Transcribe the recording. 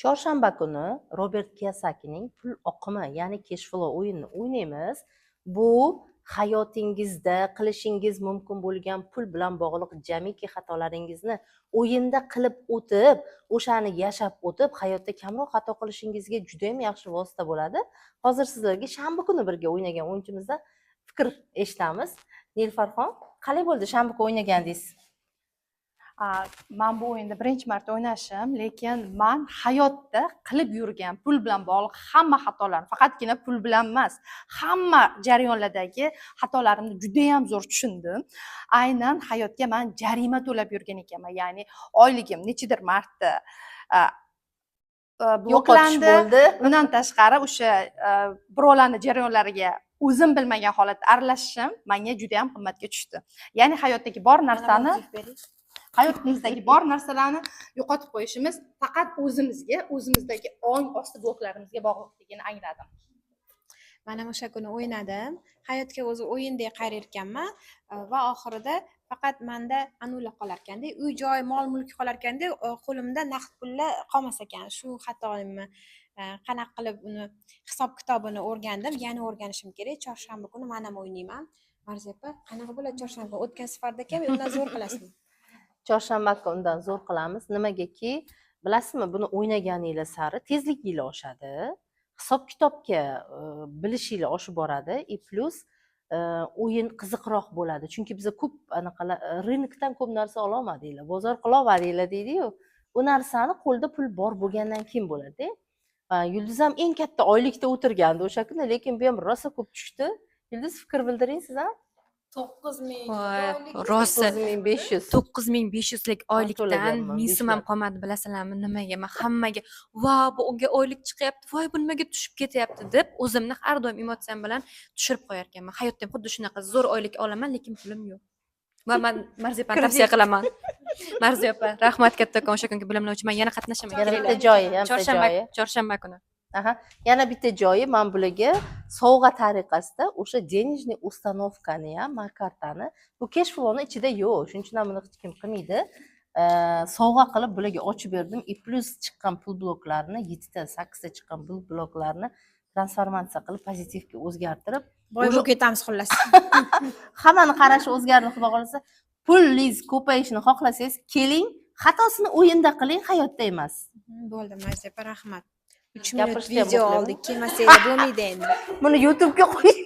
Chorshanba kuni Robert Kiyosakining "Pul oqimi", ya'ni cash flow o'yinini o'ynaymiz. Bu hayotingizda qilishingiz mumkin bo'lgan pul bilan bog'liq jamiki xatolaringizni o'yinda qilib o'tib, o'shani yashab o'tib, hayotda kamroq xato qilishingizga judayam yaxshi vosita bo'ladi. Hozir sizlarga shanba kuni birga o'ynagan o'yinchimizdan fikr eshitamiz. Nilfarxon, qalay bo'ldi shanba kuni o'ynagandingiz? Man bu o'yinda birinchi marta o'ynashim, lekin man hayotda qilib yurgan pul bilan bog'liq hamma xatolarni, faqatgina pul bilan emas, hamma jarayonlardagi xatolarimni judayam zo'r tushundim. Aynan hayotga man jarima to'lab yurgan ekanman, ya'ni oyligim nechidir marta Yo'qotish bloklandi. bo'ldi. Undan tashqari, o'sha birovlarni jarayonlariga o'zim bilmagan holatda aralashishim menga judayam qimmatga tushdi. Ya'ni hayotdagi bor narsani, hayotimizdagi bor narsalarni yo'qotib qo'yishimiz faqat o'zimizga, o'zimizdagi ong osti bloklarimizga bog'liqligini angladim. Man ham o'sha kuni o'ynadim. Hayotga o'zi o'yindek qarar ekanman va oxirida faqat manda anular qolarkanda, uy joy, mol mulk qolarkanda, qo'limda naqd pullar qolmas ekan. Shu xatoimni qanaqa qilib uni hisob kitobini o'rgandim, yana o'rganishim kerak. Chorshanba kuni man ham o'ynayman. Marziya opa, qanaqa bo'ladi chorshanba? O'tgan safardagi ham undan zo'r qilasizmi? Chorshanba kuni undan zo'r qilamiz. Nimagaki, bilasizmi, buni o'ynaganinglar sari tezliginglar oshadi, hisob kitobga bilishinglar oshib boradi и плюс o'yin qiziqroq bo'ladi, chunki biza ko'p anaqalar, рынок dan ko'p narsa ololmadinglar, bozor qilolmadinglar deydiyu, u narsani qo'lda pul bor bo'lgandan keyin bo'ladida. Yulduz ham eng katta oylikda o'tirgandi o'sha kuni, lekin bu ham rosa ko'p tushdi. Yulduz, fikr bildiring siz ham. 9000 Voy, oylik. Rosa. 9500. 9500lik oylikdan To'laganman, 1000 besh so'm ham marta. qolmadi, bilasizlarmi nimaga? Man hammaga: "Va, bu unga oylik chiqyapti, voy, bu nimaga tushib ketyapti?" deb o'zimni har doim emotsiyam bilan tushirib qo'yar ekanman. Hayotda ham xuddi shunaqa zo'r oylik olaman, lekin pulim yo'q. Va man Marziya opani tavsiya qilaman. Marziya opa, rahmat kattakon o'sha kungi bilimlar uchun. Man yana qatnashaman. Yana bitta Kelinglar. joyi, yana bitta Chorshanba, joyi. chorshanba kuni. Aha. Yana bitta joyi, man bularga sovg'a tariqasida o'sha денежный установка ni ham, kartani, bu cash flowni ichida yo'q, shuning uchun ham buni hech kim qilmaydi. Sovg'a qilib bularga ochib berdim и плюс chiqqan pul bloklarini, yettita, sakkizta chiqqan pul bloklarini transformatsiya qilib, pozitivga o'zgartirib, Boy bo'lib ketamiz, xullas. Hammani qarashi o'zgardi, xudo xohlasa. Pulingiz ko'payishini xohlasangiz, keling, xatosini o'yinda qiling, hayotda emas. Bo'ldi, Marziya opa, rahmat. 3 minut Gapirishni ham video o'qlayman. oldik, kelmasanglar bo'lmaydi endi. Buni YouTubega qo'ying.